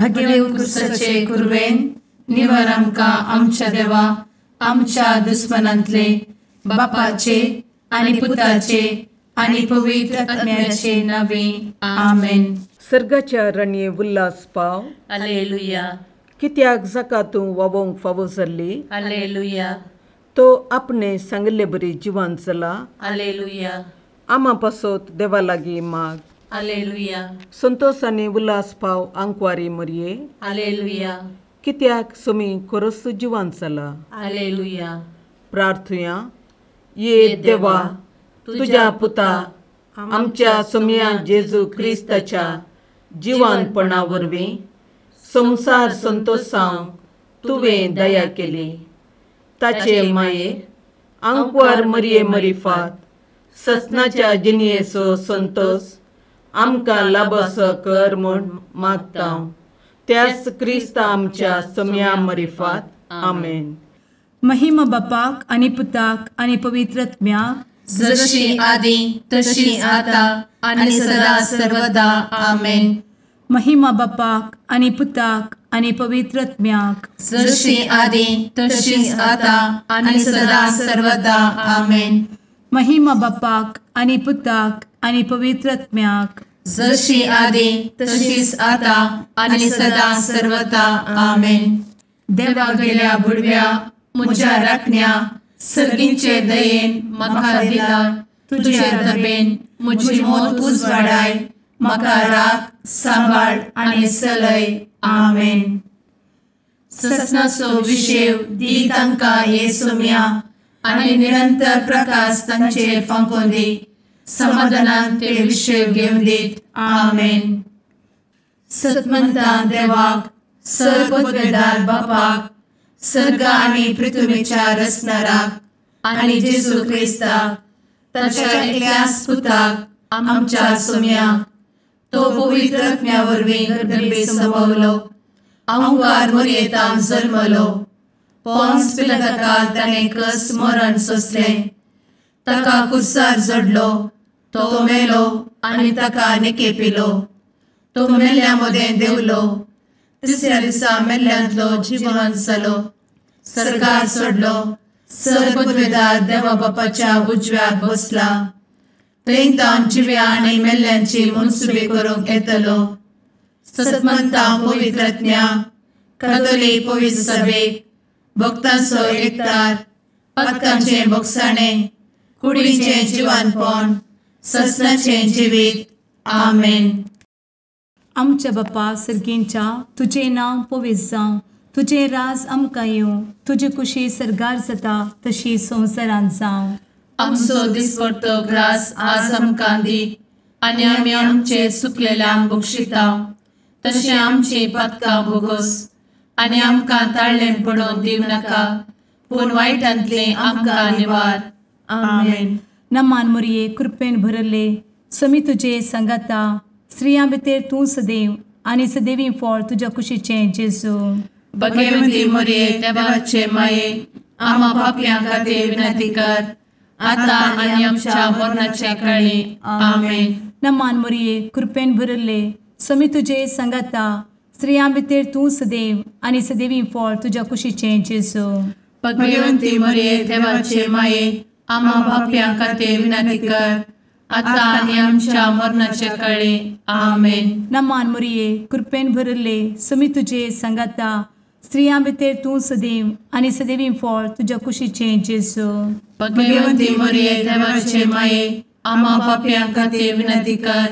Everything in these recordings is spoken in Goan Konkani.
भगेव क्रिस्ताचे कुरवेन निवार आमकां आमच्या देवा आमच्या दुस्मनांतले बापाचे आनी पुताचे आनी पवित्र आत्म्याचे नावे आमेन. सर्गाच्या रणये उल्हास पाव. हालेलुया. कित्याक जाका तूं वावोंक फावो जाल्ली. हालेलुया. तो आपणे सांगिल्ले बरी जिवान जाला. हालेलुया. आमा पासत देवा लागीं माग. हालेलुया. संतोष आनी उल्हास पाव आंकवारी मरये. हालेलुया. कित्याक सुमी खरोच जिवान जाला. हालेलुया. प्रार्थुया. ये देवा तुज्या पुता आमच्या सुमया जेजू क्रिस्ताच्या जिवानपणा वरवीं संवसार संतोषांक तुवें दया केली. ताचे माये आंकवार मरये मरिफात ससनाच्या जिणयेचो संतोष आमकां लाभसो कर म्हूण मागता त्याच क्रिस्ता आमच्या सम्या मरिफात. आमेन. महिमा बापाक आनी पुताक आनी पवित्र आत्म्याक, जशी आदी तशी आता आनी सदा सर्वदा. आमेन. महिमा बापाक आनी पुताक आनी पवित्र आत्म्याक, जशी आदी तशी आता आनी सदा सर्वदा. आमेन. महिमा बापाक आनी पुताक आनी पवित्र आत्म्याक, जशी आदी तशीच आता आनी सदा सर्वदा. आमेन. देवा गेल्या बुडव्या म्हज्या राखण्या सर्गींचे दयेन म्हाका दिला तुजे दबेन म्हजी मोत उजवाडाय म्हाका राख सांबाळ आनी सलय. आमेन. ससनाचो विशेव दी तांकां हे सोम्या आनी निरंतर प्रकाश तांचेर फांकोवन दी. समाधानान ते विशेव घेवन दीत. आमेन. सतमंता देवाक सर्वपदवेदार बापाक सर्ग आनी पृथ्वीच्या रचणाराक आनी जेजू क्रिस्ताक ताच्या एकल्याच पुताक आमच्या सोम्याक तो पवित्र आत्म्या वरवीं गर्भे संभवलो आंकार मोरयेतान जल्मलो पोन्स पिलाताकाल ताणें कस मरण सोंसलें ताका कुर्सार जडलो तो मेलो आनी ताका निकेपिलो तो मेल्ल्या मदें देंवलो तिसऱ्या दिसा मेल्ल्यांतलो जिवन जालो सर्गार सोडलो सर्वपदवेदार देवा बापाच्या उजव्याक बसला थंय तावन जिव्या आनी मेल्ल्यांची मनसुबी करूंक येतलो. सतमंता पवित्र आत्म्या कातोलीक पवित्र सभेक भक्तांचो एकतार पातकांचें भोगसाणें कुडीचें जिवानपण ससनाचें जिवीत. आमेन. आमच्या बापा सर्गींच्या तुजें नांव पवित्र जावं, तुजें राज आमकां येवं, तुजी कुशी सर्गार जाता तशी संवसारांत जावं. आमचो दिसपडतो ग्रास आज आमकां दी आनी आमी आमचे सुकलेल्यांक बक्षिता तशें आमची पातकां भोगोस आनी आमकां ताळ्ळें पडोवन दिवं नाका पूण वायटांतलें आमकां निवार. आमेन. नमान मोरये कृपेन भरले समी तुजे सांगाता स्त्रियां भितर तूं सदैव आनी सदैवी फळ तुज्या कुशीचें जेजू. भगवती मोरये देवाचे माये आमा पापयां खातीर विनंती कर आता आनी आमच्या मरणाच्या काळी. आमेन. नमान मोरये कृपेन भरले समी तुजे सांगाता स्त्रियां भितर तूं सदैव आनी सदैवी फळ तुज्या कुशीचें जेजू. भगवती मोरये देवाचे माये आमा पापयां खातीर विनंती कर आता आनी आमच्या मरणाच्या काळी. आमेन. नमान मोरये कृपेन भरले समी तुजे सांगाता स्त्रियां भितर तूं सदैव आनी सदैवी फळ तुज्या कुशीचें जेजू. भगवती मोरये देवाचे माये आमा पापयां खातीर विनंती कर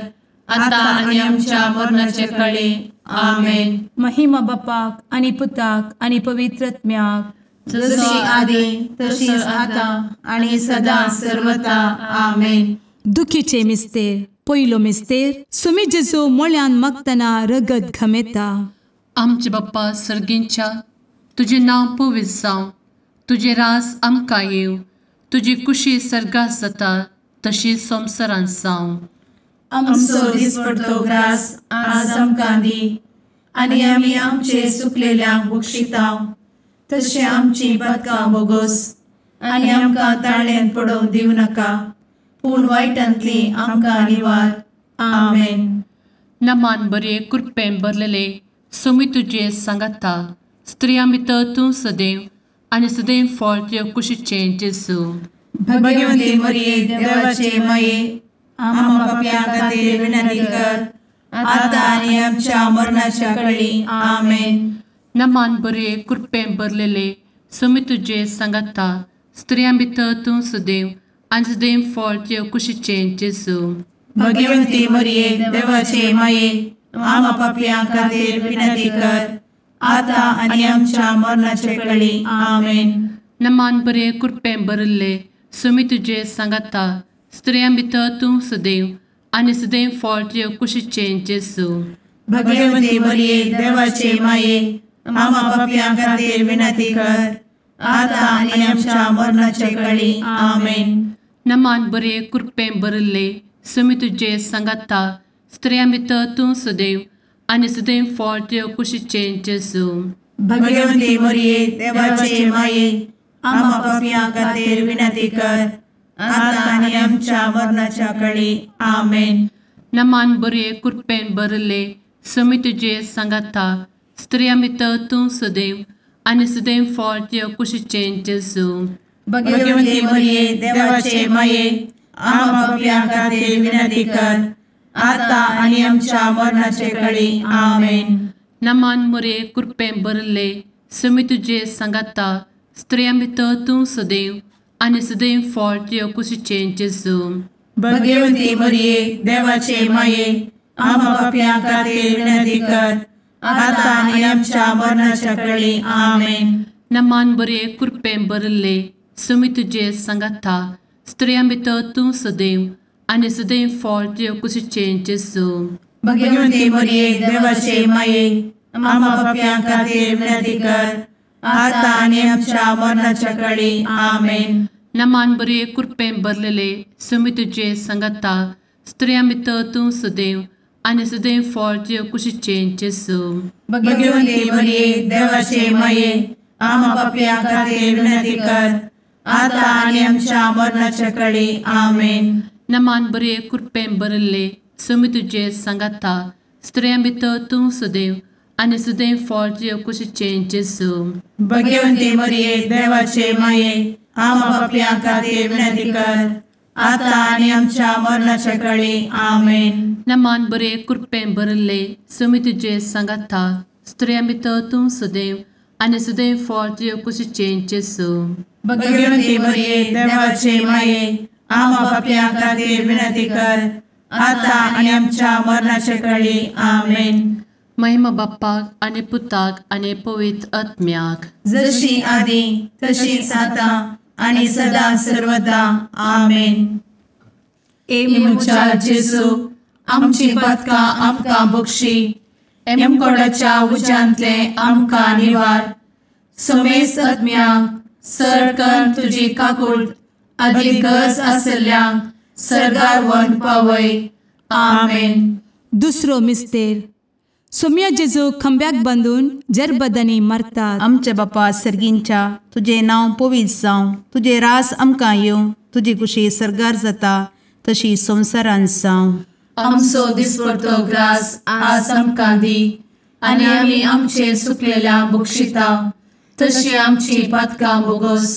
आता आनी आमच्या मरणाच्या काळी. आमेन. महिमा बापाक आनी पुताक आनी पवित्र आत्म्याक, जशी आदी तशीच आता आनी सदा सर्वता. आमेन. दुखीचे मिस्तेर पयलो मिस्तेर सुमी जेजू मोळ्यान मागतना रगत घमेता. आमचे बाप्पा सर्गींच्या तुजें नांव पवित्र जावं, तुजें राज आमकां येवं, तुजी कुशी सर्गात जाता तशी संवसारांत जावं. आमचो दिसपडतो ग्रास आज आमकां दी आनी आमी आमचे सुकलेल्यांक बक्षिता तशें आमची पातकां भोगोस आनी आमकां ताळ्ळेंत पडोवन दिवं नाका पूण वायटांतली आमकां निवार. आमेन. नमान बरे कृपेन भरलेले सोमी तुजे सांगाता, स्त्रियां भितर तूं सदैव आनी सदैव फळ तुज्या कुशीचें जेजू। भगवती मरिये देवाचे माये, आम्हा पाप्यां खातीर विनंती कर, आतां आनी आमच्या मरणाच्या कळी। आमेन। नमान बरे कृपेन भरलेले, सोमी तुजे सांगाता, स्त्रियां भितर तूं सदैव आनी सदैव फळ तुज्या कुशीचें जेजू। भगवती मरिये देवाचे माये, आम्हा पाप्यां खातीर विनंती कर, आतां आनी आमच्या मरणाच्या कळी। आमेन। नमान बरे कृपेन भरलेले, सोमी तुजे सांगाता, स्त्रियां भितर तूं सदैव आनी सदैव फळ तुज्या कुशीचें जेजू। भगवती मरिये देवाचे माये, आम्हा पाप्यां खातीर विनंती कर, आतां आनी आमच्या मरणाच्या कळी। आमेन। नमान बरे कृपेन भरलेले, सोमी तुजे सांगाता, स्त्रियां भितर तूं सदैव आनी सदैव फळ तुज्या कुशीचें जेजू। भगवती मरिये देवाचे माये, आम्हा पाप्यां खातीर विनंती कर, आतां आनी आमच्या मरणाच्या कळी। आमेन। नमान बरे कृपेन भरलेले, सोमी तुजे सांगाता, स्त्रियां भितर तूं सदैव आनी सदैव फळ तुज्या कुशीचें जेजू। भगवती मरिये देवाचे माये, आम्हा पाप्यां खातीर विनंती कर, आतां आनी आमच्या मरणाचे कळी। आमेन। नमान मरिये कृपेन भरलेले, सोमी तुजे सांगाता, स्त्रियां भितर तूं सदैव आनी सदैव फळ तुज्या कुशीचें जेजू। भगवती मरिये देवाचे माये, आम्हा पाप्यां खातीर विनंती कर, आतां आनी आमच्या मरणाच्या कळी। आमेन। नमान बरे कृपेन भरलेले, सोमी तुजे सांगाता, स्त्रियां भितर तूं सदैव आनी सदैव फळ तुज्या कुशीचें जेजू। भगवती मरिये देवाचे माये, आम्हा पाप्यां खातीर विनंती कर, आतां आनी आमच्या मरणाच्या कळी। आमेन। नमान बरे कृपेन भरलेले, सोमी तुजे सांगाता, स्त्रियां भितर तूं सदैव आनी सदैव फळ तुज्या कुशीचें जेजू। भगवती मरिये देवाचे माये, आम्हा पाप्यां खातीर विनंती कर, आतां आनी आमच्या मरणाच्या कळी। आमेन। नमान बरे कृपेन भरलेले, सोमी तुजे सांगाता, स्त्रियां भितर तूं सदैव आनी सदैव फळ तुज्या कुशीचें जेजू। भगवती मरिये देवाचे माये, आम्हा पाप्यां खातीर विनंती कर, आतां आनी आमच्या मरणाच्या कळी। आमेन। नमान बरे कृपेन भरलेले, सोमी तुजे सांगाता, स्त्रियां भितर तूं सदैव आनी सदैव फळ तुज्या कुशीचें जेजू। भगवती मरिये देवाचे माये, आम्हा पाप्यां खातीर विनंती कर, आतां आनी आमच्या मरणाच्या कळी। आमेन। महिमा बाप्पाक आनी पुताक आनी पवित्र आत्म्याक, जशी आदी तशीच आतां आनी सदा सर्वदा। आमेन। ए म्हज्या जेजू, आमची पातकां आमकां बक्षी, एमकोडाच्या उज्यांतले आमकां निवार, समेस्त आत्म्यांक सरकन तुजी काकूट आदी गरज आशिल्ल्यांक सर्गार व्हरून पावय। आमेन। दुसरो मिस्तेर। सोम्या जेजू खंब्याक बांदून जरबदांनी मारतात। आमच्या बापा सर्गींच्या, तुजें नांव पवित्र जावं, तुजें रास आमकां येवं, तुजी कुशी सर्गार जाता तशी संवसारांत जावं। आमचो दिसपडतो ग्रास आज आमकां दी, आनी आमी आमचे सुकलेल्या बक्षिता तशी आमची पातकां बोगोस,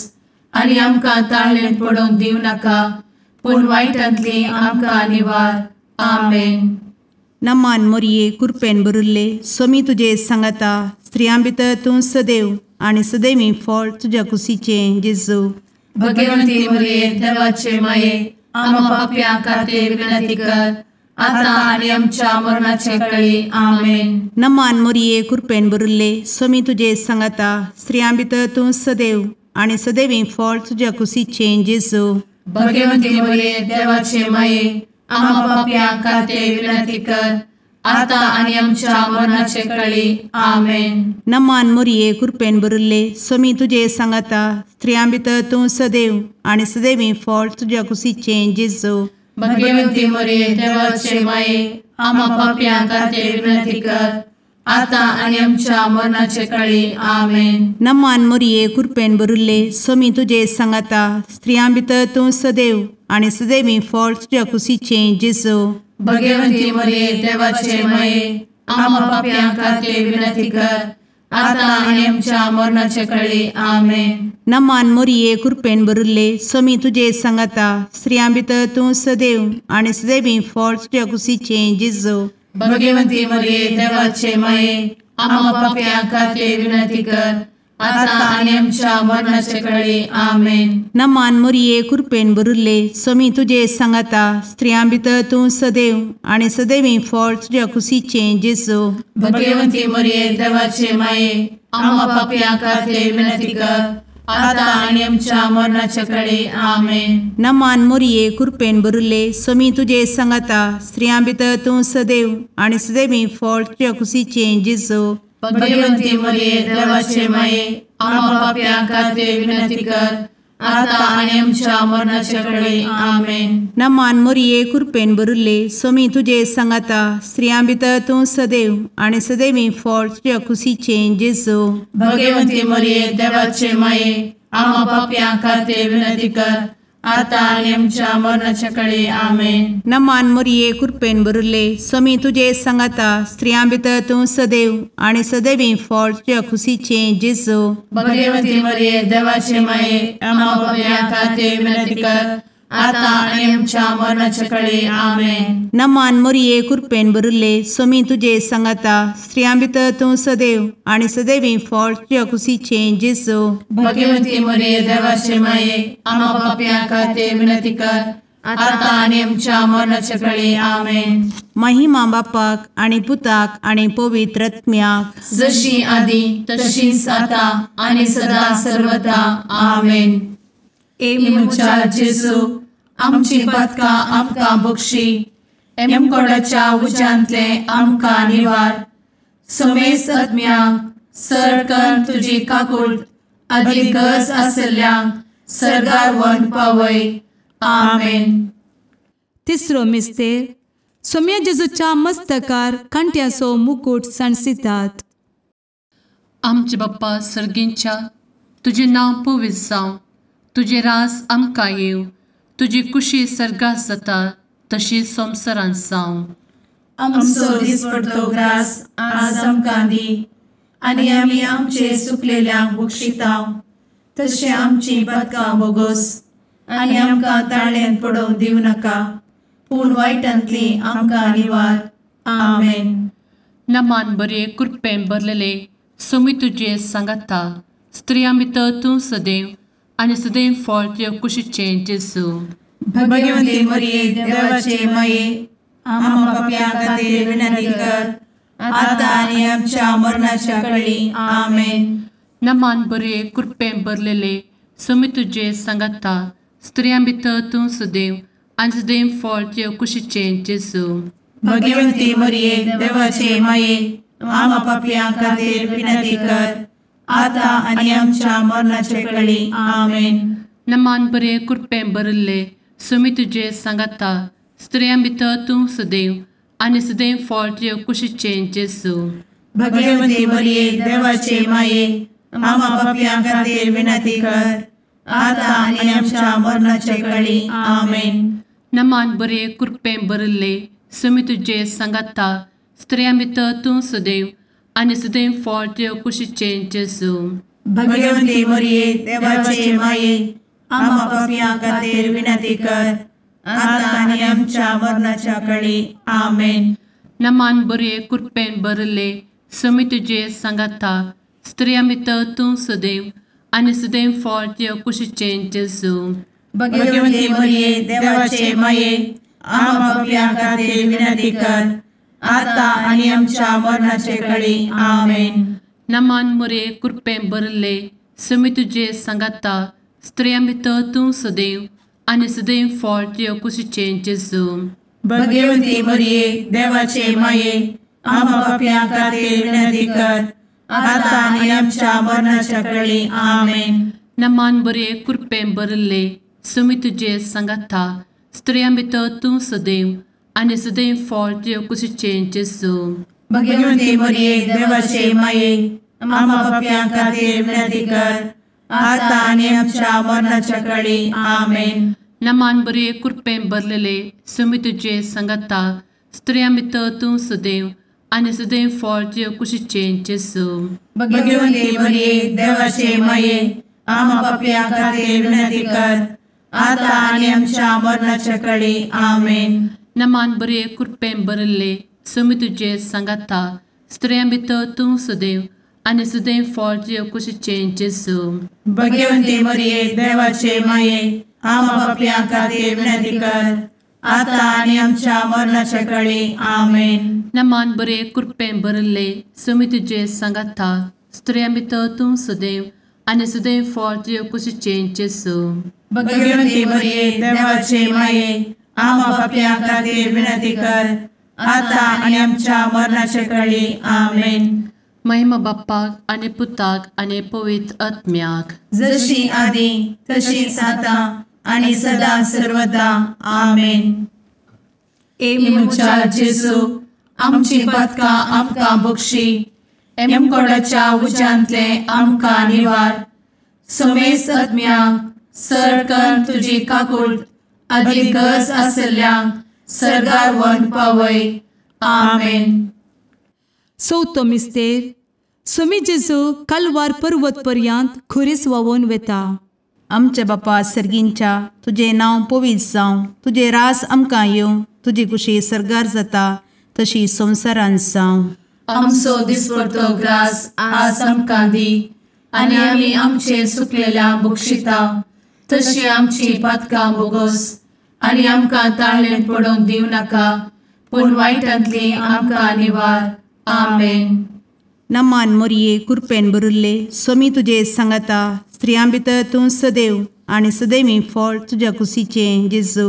आनी आमकां ताळेन पडोवंक दिवं नाका, पूण वायटांतली आमकां निवार। आमेन। नमान मोरये कृपेन भरिल्ले, सोमी तुजे सांगाता, स्त्रियां भितर तूं सदैव आनी सदैवी फळ तुज्या कुशीचें जेजू। भगवंती मोरये देवाचे माये, आम्हा पाप्यां खातीर विनंती कर, आतां आनी आमच्या मरणाचे कळी। आमेन। नमान मोरये कृपेन भरिल्ले, सोमी तुजे सांगाता, स्त्रियां भितर तूं सदैव आनी सदैवी फळ तुज्या कुशीचें जेजू। भगवंती मोरये देवाचे माये, आम्हा पाप्यां खातीर विनंती कर, आतां आनी आमच्या मरणाचे कळी। आमेन। नमान मोरये कृपेन भरिल्ले, सोमी तुजे सांगाता, स्त्रियां भितर तूं सदैव आनी सदैवी फळ तुज्या कुशीचें जेजू। भगवंती मोरये देवाचे माये, आम्हा पाप्यां खातीर विनंती कर, आतां आनी आमच्या मरणाचे कळी। आमेन। नमान मोरये कृपेन भरिल्ले, सोमी तुजे सांगाता, स्त्रियां भितर तूं सदैव आनी सदैवी फळ तुज्या कुशीचें जेजू। भगवंती मोरये देवाचे माये, आमा पापयां खातीर विनंती कर आतां आनी आमच्या मरणाचे कळी. आमेन. नमान मोरये कृपेन भरिल्ले स्वामी तुजे सांगाता, स्त्रियां भितर तूं सदैव आनी सदैवी फळ तुज्या कुशीचें जेजू. भगवंती मरिये देवाचे माये आमा पापयां खातीर विनंती कर आतां आनी आमच्या मरणाचे कळी. आमेन. नमान मोरये कृपेन भरिल्ले स्वामी तुजे सांगाता, स्त्रियां भितर तूं सदैव आनी सदैवी फळ तुज्या कुशीचें जेजू. भगवंती मरिये देवाचे माये आमा पापयां खातीर विनंती कर आतां आनी आमच्या मरणाचे कळी. आमेन. नमान मोरये कृपेन भरिल्ले स्वामी तुजे सांगाता, स्त्रियां भितर तूं सदैव आनी सदैवी फळ तुज्या कुशीचें जेजू. भगवंती मरिये देवाचे माये आमा पापयां खातीर विनंती कर आतां आनी आमच्या मरणाचे कळी. आमेन. नमान मोरये कृपेन भरिल्ले स्वामी तुजे सांगाता, स्त्रियां भितर तूं सदैव आनी सदैवी फळ तुज्या कुशीचें जेजू. भगवंती मरिये देवाचे माये आमा पापयां खातीर विनंती कर आतां आनी आमच्या मरणाचे कळी. आमेन. नमान मोरये कृपेन भरिल्ले स्वामी तुजे सांगाता, स्त्रियां भितर तूं सदैव आनी सदैवी फळ तुज्या कुशीचें जेजू. भगवंती मरिये देवाचे माये आमा पापयां खातीर विनंती कर आतां आनी आमच्या मरणाचे कळी. आमेन. नमान मोरये कृपेन भरिल्ले स्वामी तुजे सांगाता, स्त्रियां भितर तूं सदैव आनी सदैवी फळ तुज्या कुशीचें जेजू. भगवंती मरिये देवाचे माये आमा पापयां खातीर विनंती कर आतां आनी आमच्या मरणाचे कळी. आमेन. महिमा बापाक आनी पुताक आनी पवित्र आत्म्याक, जशी आदी तशीच आतां आनी सदा सर्वदा. आमेन. ए म्हज्या जेजू आमची पातकां आमकां बक्षी, एमकोडाच्या उज्यांतले आमकां निवार, समेस्त आत्म्यांक सरकन तुजी काकूट आदी गरज आशिल्ल्यांक सर्गार व्हरून पावय. आमेन. तिसरो मिस्तेर सोम्या जेजूच्या मस्तकार कांट्याचो मुकूट सांडसितात. आमचे बाप्पा सर्गींच्या, तुजें नांव पवित्र जावं, तुजें राज आमकां येवं, तुजी कुशी सर्गात जाता तशी संवसारांत जावं. आमचो दिसपडतो ग्रास आज आमकां दी आनी आमी आमचे सुकलेल्यांक बक्षिता तशें आमची पातकां बोगोस आनी आमकां ताळ्यांत पडोवंक दिवं नाका, पूण वायटांतली आमकां निवार. आमेन. नमान बरे कृपेन भरलेले स्वामी तुजे सांगाता, स्त्रियां भितर तूं सदैव आनी सदैव फळ तुज्या कुशीचें जेजू. भगवंती मरिये देवाचे माये आमा पापयां खातीर विनंती कर आतां आनी आमच्या मरणाच्या कळी. आमेन. नमान बरे कृपेन भरलेले स्वामी तुजे सांगाता, स्त्रियां भितर तूं सदैव आनी सदैव फळ तुज्या कुशीचें जेजू. भगवंती मरिये देवाचे माये आमा पापयां खातीर विनंती कर आतां आनी आमच्या मरणाचे कळी. आमेन. नमान बरे कृपेन भरिल्ले स्वामी तुजे सांगाता, स्त्रियां भितर तूं सदैव आनी सदैव फळ तुज्या कुशीचें जेजू. भगवंती मरिये देवाचे माये आमा पापयां खातीर विनंती कर आतां आनी आमच्या मरणाचे कळी. आमेन. नमान बरे कृपेन भरिल्ले स्वामी तुजे सांगाता, स्त्रियां भितर तूं सदैव आनी सदैव फळ तुज्या कुशीचें जेजू. भगवंती मरिये देवाचे माये आमा पापयां खातीर विनंती कर आतां आनी आमच्या मरणाच्या कळी. आमेन. नमान बरे कृपेन भरिल्ले स्वामी तुजे सांगाता, स्त्रियां भितर तूं सदैव आनी सदैव फळ तुज्या कुशीचें जेजू. भगवंती मरिये देवाचे माये आमा पापयां खातीर विनंती कर आतां आनी आमच्या मरणाचे कळी. आमेन. नमान मोरे कृपेन भरिल्ले स्वामी तुजे सांगाता, स्त्रियां भितर तूं सदैव आनी सदैव फळ तुज्या कुशीचें जेजू. भगवंती मरिये देवाचे माये आमा पापयां खातीर विनंती कर आतां आनी आमच्या मरणाच्या कळी. आमेन. नमान बरे कृपेन भरिल्ले स्वामी तुजे सांगाता, स्त्रियां भितर तूं सदैव आनी सदैव फळ तुज्या कुशीचें जेजू. भगवंती मरिये देवाचे माये आमा पापयां खातीर विनंती कर आतां आनी आमच्या मरणाच्या कळी. आमेन. नमान बरे कृपेन भरलेले स्वामी तुजे सांगाता, स्त्रियां भितर तूं सदैव आनी सदैव फळ तुजे कुशीचें जेजू. भगवंती मरिये देवाचे माये, आमा पापयां खातीर विनंती कर, आतां आनी आमच्या मरणाच्या कळी. आमेन. नमान बरे कृपेन भरिल्ले, स्वामी तुजे सांगाता, स्त्रियां भितर तूं सदैव आनी सदैव फळ तुजे कुशीचें जेजू. भगवंती मरिये देवाचे माये, आमा पापयां खातीर विनंती कर, आतां आनी आमच्या मरणाच्या कळी. आमेन. नमान बरे कृपेन भरिल्ले, स्वामी तुजे सांगाता, स्त्रियां भितर तूं सदैव आनी सदैव फळ तुजे कुशीचें जेजू. भगवंती मरिये देवाचे माये, आमा पापयां खातीर विनंती कर, आतां आनी आमच्या मरणाच्या कळी. आमेन. महिमा बाप्पाक आनी पुताक आनी पवित्र आत्म्याक, जशी आदी तशीच आतां आनी सदा सर्वदा. आमेन. ए म्हज्या जेजू, आमची पातकां आमकां बक्षी, एमकोडाच्या उज्यांतले आमकां निवार, समेस्त आत्म्यांक सरकन तुजी काकूट आदी गरज आशिल्ल्यांक सर्गार व्हरून पावय. आमेन. चवथो मिस्तेर. स्वामी जेजू कालवार पर्वत पर्यंत खुरीस व्हांवून वेता. आमच्या बापा सर्गींच्या, तुजें नांव पवित्र जावं, तुजें रास आमकां येवं, तुजी कुशी सर्गार जाता तशी संवसारांत जावं. आमचो दिसपडतो ग्रास आज आमकां दी, आनी आमी आमचे सुकलेल्या बक्षिता तशी आमची पातकां बोगोस, आनी आमकां ताळेन पडोवंक दिवं नाका, पूण वायटांतली आमकां निवार. आमेन. नमान मोरये कृपेन भरिल्ले, स्वामी तुजे सांगाता, स्त्रियां भितर तूं सदैव आनी सदैवी फळ तुज्या कुशीचें जेजू.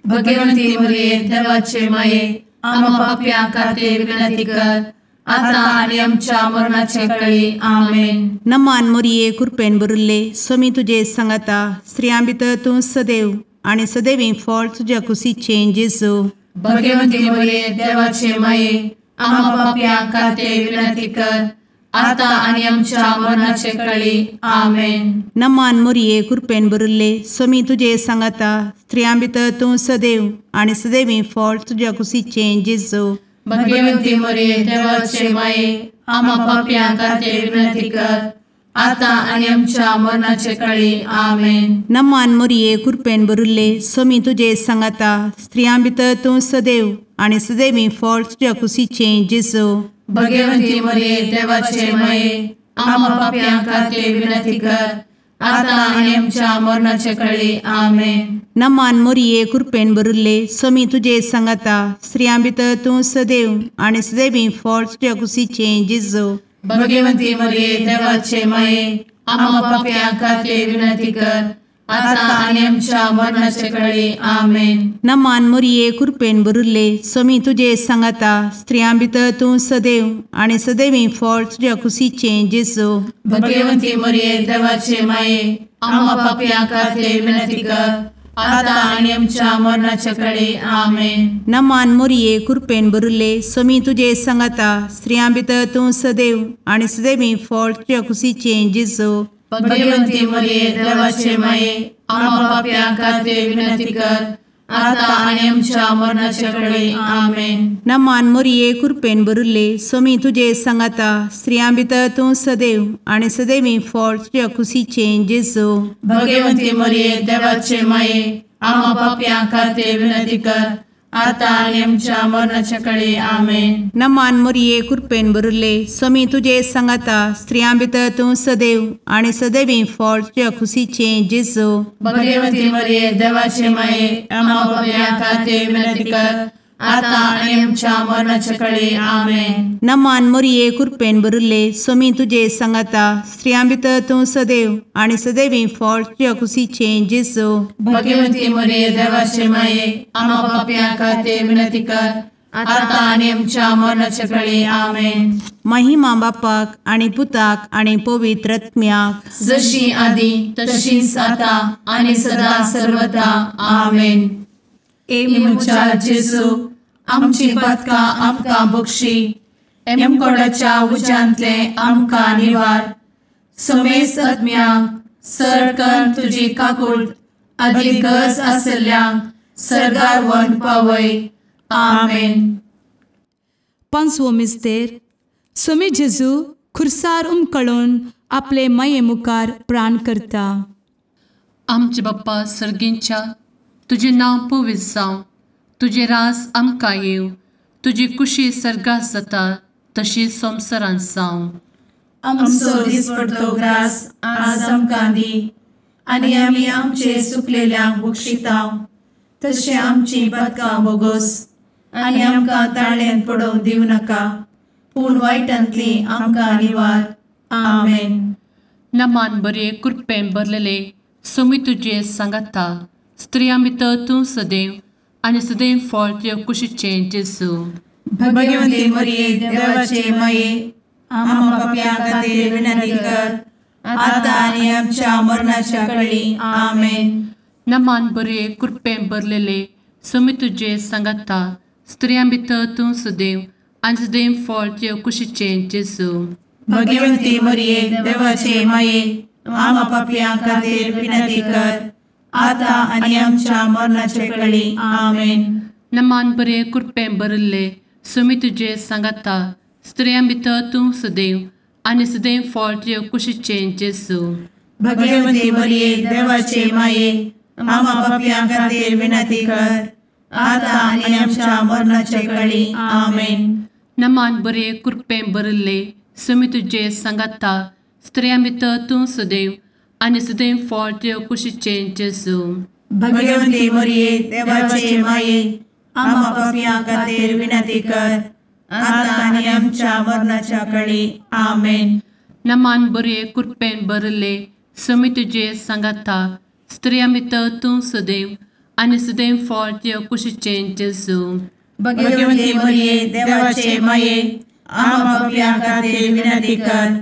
भगवंती मरिये देवाचे माये, आमा पापयां खातीर विनंती कर, आतां आनी आमच्या मरणाचे कळी. आमेन. नमान मोरये कृपेन भरिल्ले, स्वामी तुजे सांगाता, स्त्रियां भितर तूं सदैव आनी सदैवी फळ तुज्या कुशीचें जेजू. भगवंती मरिये देवाचे माये, आमा पापयां खातीर विनंती कर, आतां आनी आमच्या मरणाचे कळी. आमेन. नमान मोरये कृपेन भरिल्ले, स्वामी तुजे सांगाता, स्त्रियां भितर तूं सदैव आनी सदैवी फळ तुज्या कुशीचें जेजू. भगवंती मरिये देवाचे माये, आमा पापयां खातीर विनंती कर, आतां आनी आमच्या मरणाचे कळी. आमेन. नमान मोरये कृपेन भरिल्ले, स्वामी तुजे सांगाता, स्त्रियां भितर तूं सदैव आनी सदैवी फळ तुज्या कुशीचें जेजू. भगवंती मरिये देवाचे माये, आमा पापयां खातीर विनंती कर, आतां आनी आमच्या मरणाचे कळी. आमेन. नमान मोरये कृपेन भरिल्ले, स्वामी तुजे सांगाता, स्त्रियां भितर तूं सदैव आनी सदैवी फळ तुज्या कुशीचें जेजू. भगवंती मरिये देवाचे माये, आमा पापयां खातीर विनंती कर, आतां आनी आमच्या मरणाचे कळी. आमेन. नमान मोरये कृपेन भरिल्ले, स्वामी तुजे सांगाता, स्त्रियां भितर तूं सदैव आनी सदैवी फळ तुज्या कुशीचें जेजू. भगवंती मरिये देवाचे माये, आमा पापयां खातीर विनंती कर, आतां आनी आमच्या मरणाचे कळी. आमेन. नमान मोरये कृपेन भरिल्ले, स्वामी तुजे सांगाता, स्त्रियां भितर तूं सदैव आनी सदैवी फळ तुज्या कुशीचें जेजू. भगवंती मरिये देवाचे माये, आमा पापयां खातीर विनंती कर, आतां आनी आमच्या मरणाचे कळी. आमेन. नमान मोरये कृपेन भरिल्ले, स्वामी तुजे सांगाता, स्त्रियां भितर तूं सदैव आनी सदैवी फळ तुज्या कुशीचें जेजू. भगवंती मरिये देवाचे माये, आमा पापयां खातीर विनंती कर, आतां आनी आमच्या मरणाचे कळी. आमेन. नमान मोरये कृपेन भरिल्ले, स्वामी तुजे सांगाता, स्त्रियां भितर तूं सदैव आनी सदैवी फळ तुज्या कुशीचें जेजू. भगवंती मरिये देवाचे माये, आमा पापयां खातीर विनंती कर, आतां आनी आमच्या मरणाचे कळी. आमेन. नमान मोरये कृपेन भरिल्ले, स्वामी तुजे सांगाता, स्त्रियां भितर तूं सदैव आनी सदैवी फळ तुज्या कुशीचें जेजू. भगवंती मरिये देवाचे माये, आमा पापयां खातीर विनंती कर, आतां आनी आमच्या मरणाचे कळी. आमेन. महिमा बापाक आनी पुताक आनी पवित्र आत्म्याक, जशी आदी तशीच आतां आनी सदा सर्वदा. आमेन. ए म्हज्या जेजू, आमची पातकां आमकां बक्षी, एमकोडाच्या उज्यांतले आमकां निवार, समेस्त आत्म्यांक सरकन तुजी काकूट आदी गरज आशिल्ल्यांक सर्गार व्हरून पावय. आमेन. पांचवो मिस्तेर सोमी जेजू खुर्सार उमकळून आपले माये मुखार प्राण करता. आमचे बाप्पा सर्गींच्या, तुजें नांव पवित्र जावं, तुजें राज आमकां येवं, तुजी कुशी सर्गात जाता तशी संवसारांत जावं. आमचो दिसपडतो ग्रास आज आमकां दी आनी आमी आमचे सुकलेल्यांक बक्षितांव तशें आमची पातकां बोगोस आनी आमकां ताळ्यांत पडोवंक दिवं नाका, पूण वायटांतली आमकां निवार. आमेन. नमान बरे कृपेन भरलेले सोमी तुजे सांगाता, स्त्रियां भितर तूं सदैव आनी सदैव फळ तुज्या कुशीचें जेजू. भगवंती मरिये देवाचे माये, आम्हा पाप्यां खातीर विनंती कर आतां आनी आमच्या मरणाच्या कळी. आमेन. नमान बरे कृपेन भरलेले सोमी तुजे सांगाता, स्त्रियां भितर तूं सदैव आनी सदैव फळ तुज्या कुशीचें जेजू. भगवंती मरिये देवाचे माये, आम्हा पाप्यां खातीर विनंती कर आतां आनी आमच्या मरणाचे कळी. आमेन. नमान बरे कृपेन भरिल्ले सोमी तुजे सांगाता, स्त्रियां भितर तूं सदैव आनी सदैव फळ तुज्या कुशीचें जेजू. भगवंती मरिये देवाचे माये, आम्हा पाप्यां खातीर विनंती कर आतां आनी आमच्या मरणाचे कळी. आमेन. नमान बरे कृपेन भरिल्ले सोमी तुजे सांगाता, स्त्रियां भितर तूं सदैव आनी सदैव फळ तुज्या कुशीचें जेजू. भगवंती मरिये देवाचे माये, आम्हा पाप्यां खातीर विनंती कर आतां आनी आमच्या मरणाच्या कळी. आमेन. नमान बरे कृपेन भरिल्ले सोमी तुजे सांगाता, स्त्रियां भितर तूं सदैव आनी सदैव फळ तुज्या कुशीचें जेजू. भगवंती मरिये देवाचे माये, आम्हा पाप्यां खातीर विनंती कर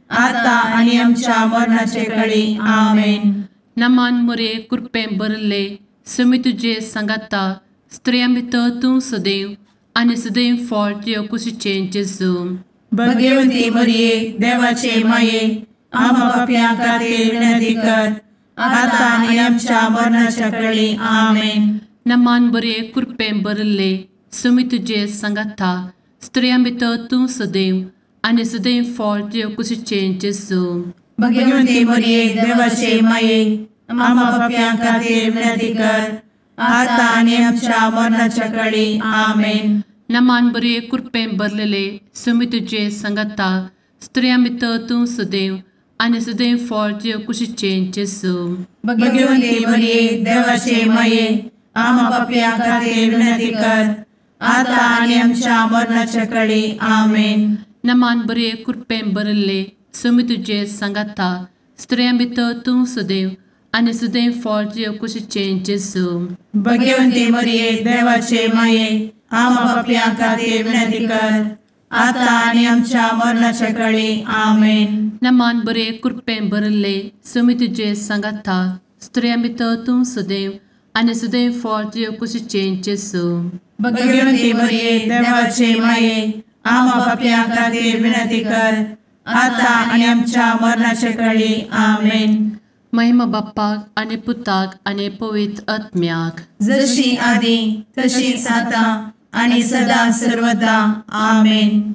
आतां आनी आमच्या मरणाचे कळी. आमेन. नमान मरिये कृपेन भरिल्ले सोमी तुजे सांगाता, स्त्रियां भितर तूं सदैव आनी सदैव फळ तुज्या कुशीचें जेजू. भगवंती मरिये देवाचे माये, आम्हा पाप्यां खातीर विनंती कर आतां आनी आमच्या मरणाच्या कळी. आमेन. नमान बरे कृपेन भरिल्ले सोमी तुजे सांगाता, स्त्रियां भितर तूं सदैव आनी सदैव फळ तुज्या कुशीचें जेजू. भगवंती मरिये देवाचे माये, आम्हा पाप्यां खातीर विनंती कर आतां आनी आमच्या मरणाच्या कळी. आमेन. नमान बरे कृपेन भरलेले सोमी तुजे सांगाता, स्त्रियां भितर तूं सदैव आनी सदैव फळ तुज्या कुशीचें जेजू. भगवंती मरिये देवाचे माये, आम्हा पाप्यां खातीर विनंती कर आतां आनी आमच्या मरणाच्या कळी. आमेन. नमान बरे कृपेन भरिल्ले सोमी तुजे सांगाता, स्त्रियां भितर तूं सदैव आनी सदैव फळ तुज्या कुशीचें जेजू. भगवंती मरिये देवाचे माये, आम्हा पाप्यां खातीर विनंती कर आतां आनी आमच्या मरणाच्या कळी. आमेन. नमान बरे कृपेन भरिल्ले सोमी तुजे सांगाता, स्त्रियां भितर तूं सदैव आनी सदैव फळ तुज्या कुशीचें जेजू. भगवंती मरिये देवाचे माये, आम्हा पाप्यां खातीर विनंती कर आतां आनी आमच्या मरणाच्या कळी. आमेन. महिमा बाप्पाक आनी पुताक आनी पवित्र आत्म्याक, जशी आदी तशीच आतां आनी सदा सर्वदा. आमेन.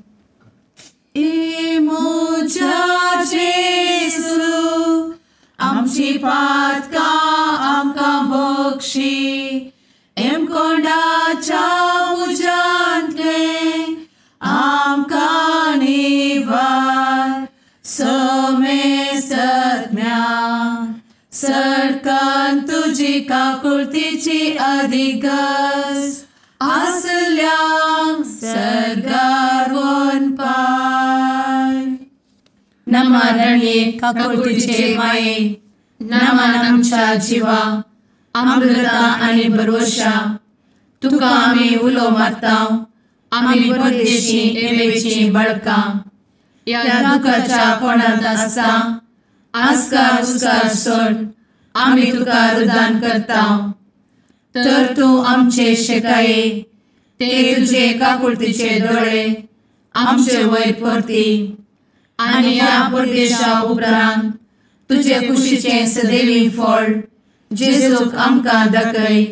ए म्हज्या जेजू, आमची पातकां आमकां बक्षी, एमकोंडाच्या उज्यांतले आमकां निवार, समेस्तज्ञा सरकान तुजी काकुळतीची अधिगस आसल्यांक सर्गार वनपाय. नमरणये काकुळतीचे माये, नमन आमच्या जिवा, अमृता आनी भरवशा, तुका आमी उलो मारता, आमी परदेशी एवेची बळकां, ह्या दुखाच्या कोणांत आसता आस्कार उस्कार सोड आमी तुका रुदान करता, तर तूं आमचे शेकाये ते तुजे काकुळतीचे दोळे आमचे वयर परती आनी ह्या परदेशा उपरांत तुजे कुशीचें सदैवी फळ जेजूक आमकां दाखय.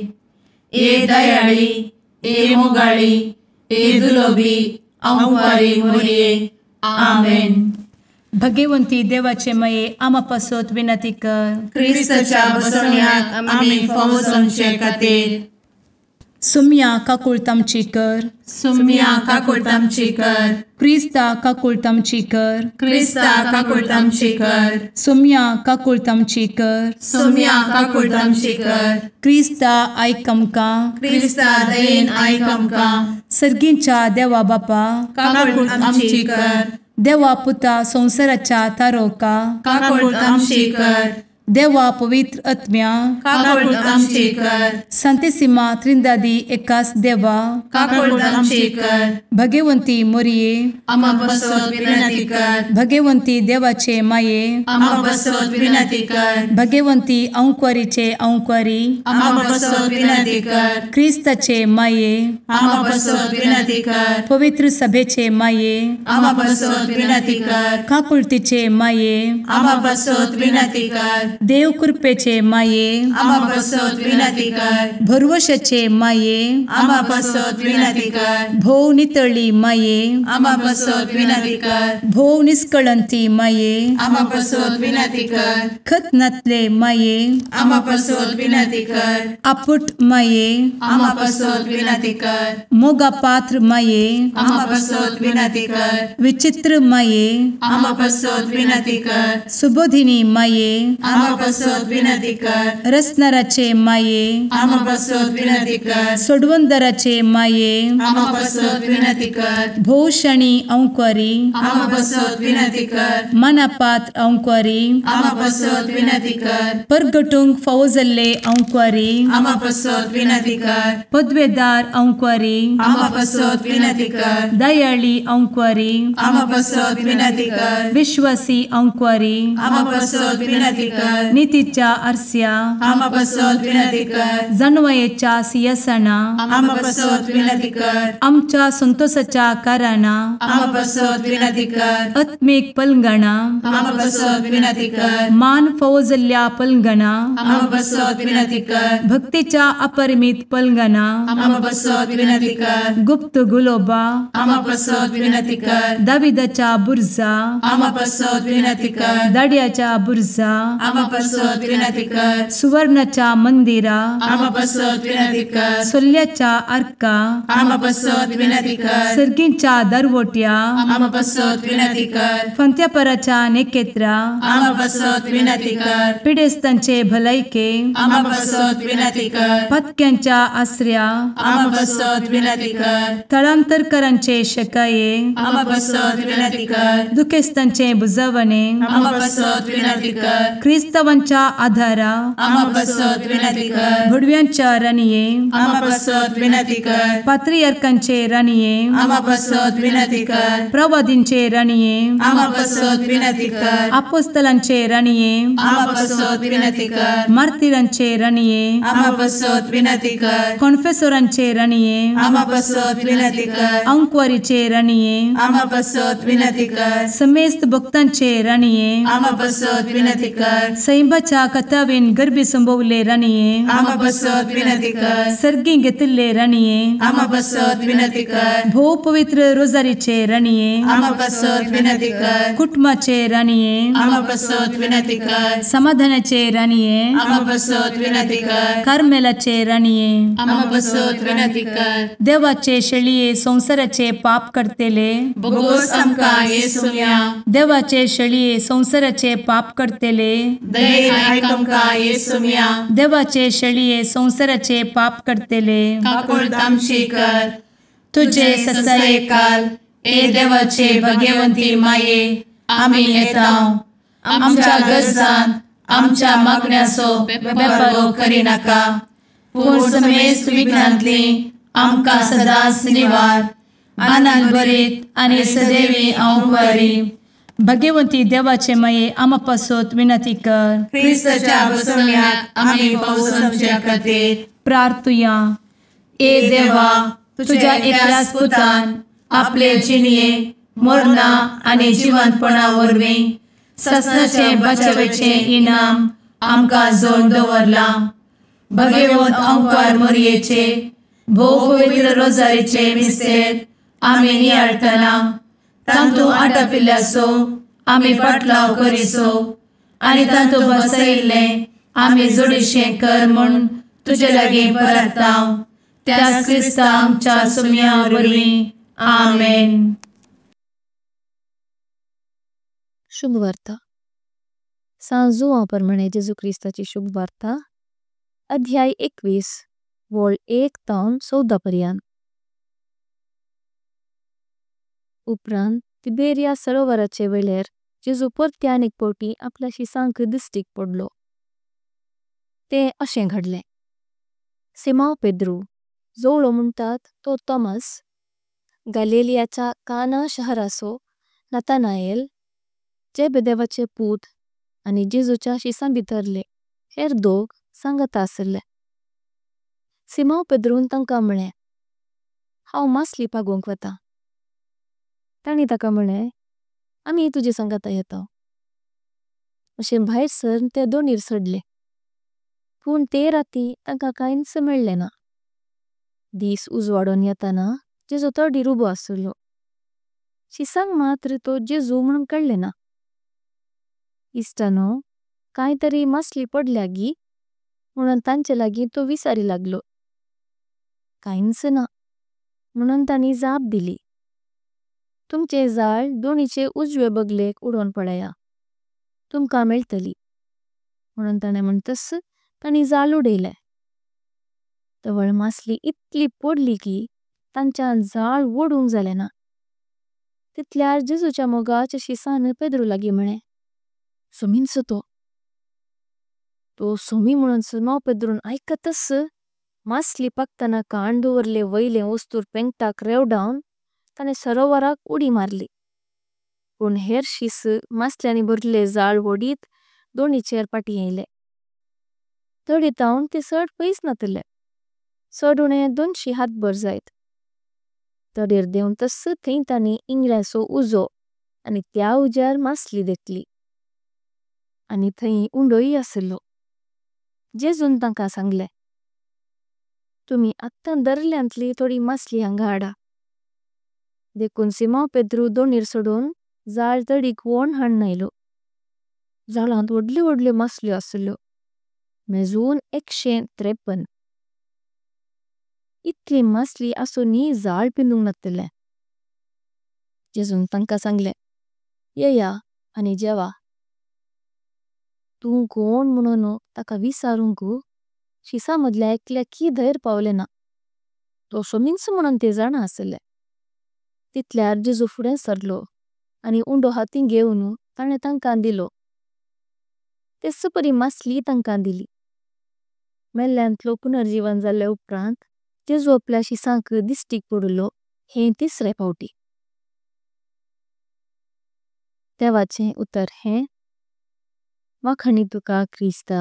ए दयाळी, ए मोगाळी, ए दुलोबी आंवकारी मोरये. आमेन. भगवंती देवाचे माये आमा पासत विनंती कर. क्रिस्ताच्या बसवण्याक आमी फावो जावचे खातीर. सुम्या काकुळतामची कर. सुम्या काकुळतामची कर. क्रिस्ता काकुळतामची कर. क्रिस्ता काकुळतामची कर. सुम्या काकुळतामची कर. सुम्या काकुळतामची कर. क्रिस्ता आयक आमकां. क्रिस्ता दयेन आयक आमकां. सर्गींच्या देवा बापा काकुळतामची कर. देवा पुता संवसाराच्या तारोका काकुळतामची कर. देवा पवित्र आत्म्या काकुळतामची कर. संतेसिमा त्रिंदादी एकास देवा काकुळतामची कर. भगवंती मोरये आमा पासत विनंती कर. भगवंती देवाचे माये आमा पासत विनंती कर. भगवंती अंकुरीचे अंकुरी आमा पासत विनंती कर. क्रिस्ताचे माये आमा पासत विनंती कर. पवित्र सभेचे माये आमा पासत विनंती कर. काकुळतीचे माये आमा पासत विनंती कर. देव कृपेचे माये आमा पासत विनंती कर. भरवशाचे माये आमा पासत विनंती कर. भोव नितळी माये आमा पासत विनंती कर. भोव निष्कळंती माये आमा पासत विनंती कर. खतनातले माये आमा पासत विनंती कर. आपुट माये आमा पासत विनंती कर. मोगा पात्र माये आमा पासत विनंती कर. विचित्र माये आमा पासत विनंती कर. सुबोधिनी माये आमा पासत विनंती कर. रसनाराचे माये आमा पासत विनंती कर. सोडवंदराचे माये आमा पासत विनंती कर. भोवशणी अंकुरी आमा पासत विनंती कर. मनापात्र अंकुरी आमा पासत विनंती कर. परगटूंक फावो जाल्ले अंकुरी आमा पासत विनंती कर. पदवेदार अंकुरी आमा पासत विनंती कर. दयाळी अंकुरी आमा पासत विनंती कर. विश्वासी अंकुरी आमा पासत विनंती कर. नितीच्या आरस्या आमा पासत विनंती कर. जानवयेच्या सिंहासना आमा पासत विनंती कर. आमच्या संतोषाच्या कारणा आमा पासत विनंती कर. आत्मीक पलंगणा आमा पासत विनंती कर. मान फावो जाल्ल्या पलंगणा आमा पासत विनंती कर. भक्तीच्या अपरिमित पलंगणा आमा पासत विनंती कर. गुप्त गुलोबा आमा पासत विनंती कर. दाविदाच्या बुर्जा आमा पासत विनंती कर. दाड्याच्या बुर्जा आमा पासत विनंती कर. सुवर्णाच्या मंदिरा आमा पासत विनंती कर. सोल्ल्याच्या आर्का आमा पासत विनंती कर. सर्गींच्या दरवट्या आमा पासत विनंती कर. फंत्यापराच्या नेकेत्रा आमा पासत विनंती कर. पिडेस्तांचे भलायके आमा पासत विनंती कर. पत्क्यांच्या आसऱ्या आमा पासत विनंती कर. थळांतरकरांचे शकाये आमा पासत विनंती कर. दुखेस्तांचे बुजवणे आमा पासत विनंती कर. क्रिस्तावांच्या आधारा आमा पासत विनंती कर. भुडव्यांच्या राणये आमा पासत विनंती कर. पात्रियार्कांचे राणये आमा पासत विनंती कर. प्रवादींचे राणये आमा पासत विनंती कर. अपोस्तलांचे राणये आमा पासत विनंती कर. मार्तिरांचे राणये आमा पासत विनंती कर. कॉन्फेसोरांचे राणये आमा पासत विनंती कर. अंकुवारीचे राणये आमा पासत विनंती कर. समेस्त भक्तांचे राणये आमा पासत विनंती कर. सैंबाच्या कथावेन गर्भी संभवले राणये आमा पासत विनंती कर. सर्गी घेतिल्ले राणये आमा पासत विनंती कर. भोव पवित्र रोजारीचे राणये आमा पासत विनंती कर. कुटुंबाचे राणये आमा पासत विनंती कर. समाधानाचे राणये आमा पासत विनंती कर. कार्मेलाचे राणये आमा पासत विनंती कर. देवाचे शेळये संवसाराचे पाप करतेले बोगोस आमकां येसुम्या. देवाचे शेळये संवसाराचे पाप करतेले दयेन आयक आमकां येसुम्या. देवाचे शेळये संवसाराचे पाप करतेले काकुळतामची कर. तुझे ससायेकाल ए देवाचे भगवंती माये आमी येता आमच्या गरजांत आमच्या मागण्याचो बेपारो करिनाका, पूण समेस्त विघ्नांतली आमकां सदांच निवार. आनंद भरीत आनी सदैवी अंकुरी. भगवंती देवाचे माये आमा पासत विनंती कर. क्रिस्ताच्या बसवण्याक आमी पावसाच्या खातीर प्रार्थुया. ए देवा, तुझ्या एकल्याच पुतान आपले जिणये मरणा आनी जिवंतपणा वरवीं ससनाचे बचावेचे इनाम आमकां जोड दवरलां. भगवंत अंकार मोरयेचे भोव पवित्र रोजारीचे मिस्तेर आमी नियाळटना तांतू आटापिल्ल्याचो आमी पाटलाव करिसो आनी तांतू बसयिल्लें आमी जोडीशें कर म्हूण तुजे लागीं परता त्याच क्रिस्ता आमच्या सुम्या वरवीं आमेन. शुभ वार्ता. सांत जुवांव परमाणे जेजू क्रिस्ताची शुभ वार्ता, अध्याय 21, वोळ 1 ताऊन 14 पर्यंत. उपरांत तिबेरिया सरोवराचे वेळेर जेजू परत्यान एक पाव्टी आपल्या शिसांक दिस्टिक पडलो। ते अशें घडले सिमाव पेद्रू, जोवलो म्होंतात तो थोमस, गालिलियाच्या काना शहराचो नथानाएल, जेबेदेवाचे पूत आनी जेजूच्या शिसां भितरले हेर दोग संगत असले। सिमाव पेद्रून तंका म्होळ्लें, हांव मासली पागोंक वतां। ताणी तका म्होळ्लें, आमी तुजे संगत येतां। अशें भायर सर्न ते दोणीर सडले। पण ते राती तंका काइंच मेळ्ळें ना। दिस उज्वाडों येताना जेजू तोडीर उबो असलो। शिसांक मात्र तो जेजू म्होणों कळ्ळें ना। इस्तानो काई तरी मासली पडल्या की म्होणों तांचे लागी तो विसारी लागलो। काइंच ना म्होणों ताणी जाप दिली। तुमचे जाल दोणीचे उज्वे बगलेक उडों पडया। तुमका मेळतली। म्होणों ताणे म्होंतस ताणी जाल उडेले। तवळ मासली इतली पडली की तांच्या जाल वोडुंक जाले ना। तितल्यार जेजूच्या मोगाच्या शिसान पेद्रू लागी म्होळ्लें, सोमींच तो। तो सोमी म्होणों सिमाव पेद्रून ऐकतस मासली पक्ताना कांदो वरले वैले ओस्तूर पेंक्टाक रेवडाउन ताणे सरोवराक उडी मारली। पण हेर शिस मासल्यानी भरले जाल वोडीत दोणीचेर पाटी येले। तोडी ताऊन ते सड पैस नातले। सडुने 200 हात भर जायत। तोडीर देऊन तस थैं ताणी इंग्रसो उजो आनी त्या उज्यार मासली देखली। आनी थैं उंडोई असलो। जेजून तंका सांगले, तुमी अत्तां दर्ल्यांतली तोडी मासली हंगा हाडा। देखून सिमाव पेद्रू दोणीर सोडून जाल तोडीक वोंण हाण्णायलो। जालांत वोडल्यो वोडल्यो मासल्यो असल्यो। मेजून 153। इतली मासली असोनी जाल पिंदुंक नातले। जेजून तंका सांगले, येया आनी जेवा। तु कोण म्होणों तका विसारुंक शिसा मदल्या एकल्या की धैर पावले ना। तो सोमींच म्होणों ते जाण असले। तितल्यार जेजू फुडें सरलो आनी उंडो हातीं घेऊन ताणे तंका दिलो। ते सुपरी मासली तंका दिली। मेल्यांतलो पुनर्जीवन जाले उपरांत जेजू आपल्या शिसांक दिस्टिक पडलो हें तिसरे पाव्टी। देवाचें उत्तर हें वाखाणीं तुका क्रिस्ता।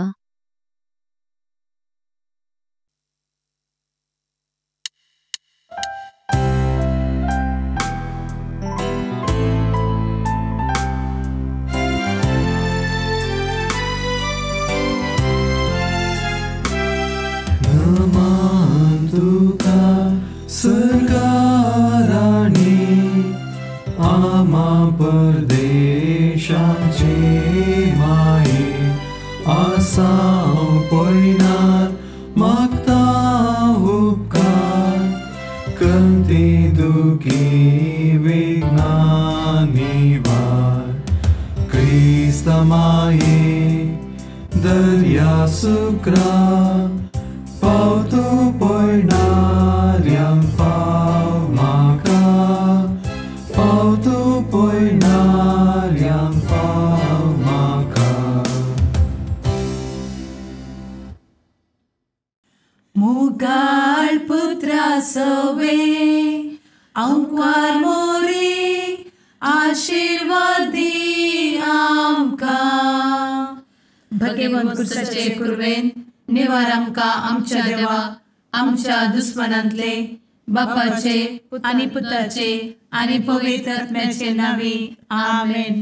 नमान तुका सरकाराणी आमा परदेशाचे माये आसाव पयनार मागता उपकार कंती दुखी विघ्ना निवार क्रिस्ता माये दर्या सुक्रा पावतो पयणाऱ्यांक पाव म्हाका पावतो पयणाऱ्यांक पाव म्हाका। मुगाळ पुत्रा सवे आंकवार मोरे आशीर्वाद दी आमकां। भगवंत कुर्साचे कुर्वेन निवार आमकां आमच्या देवा आमच्या दुस्मनांतले बापाचे आनी पुताचे आनी पवित्र आत्म्याचे नांवी आमेन।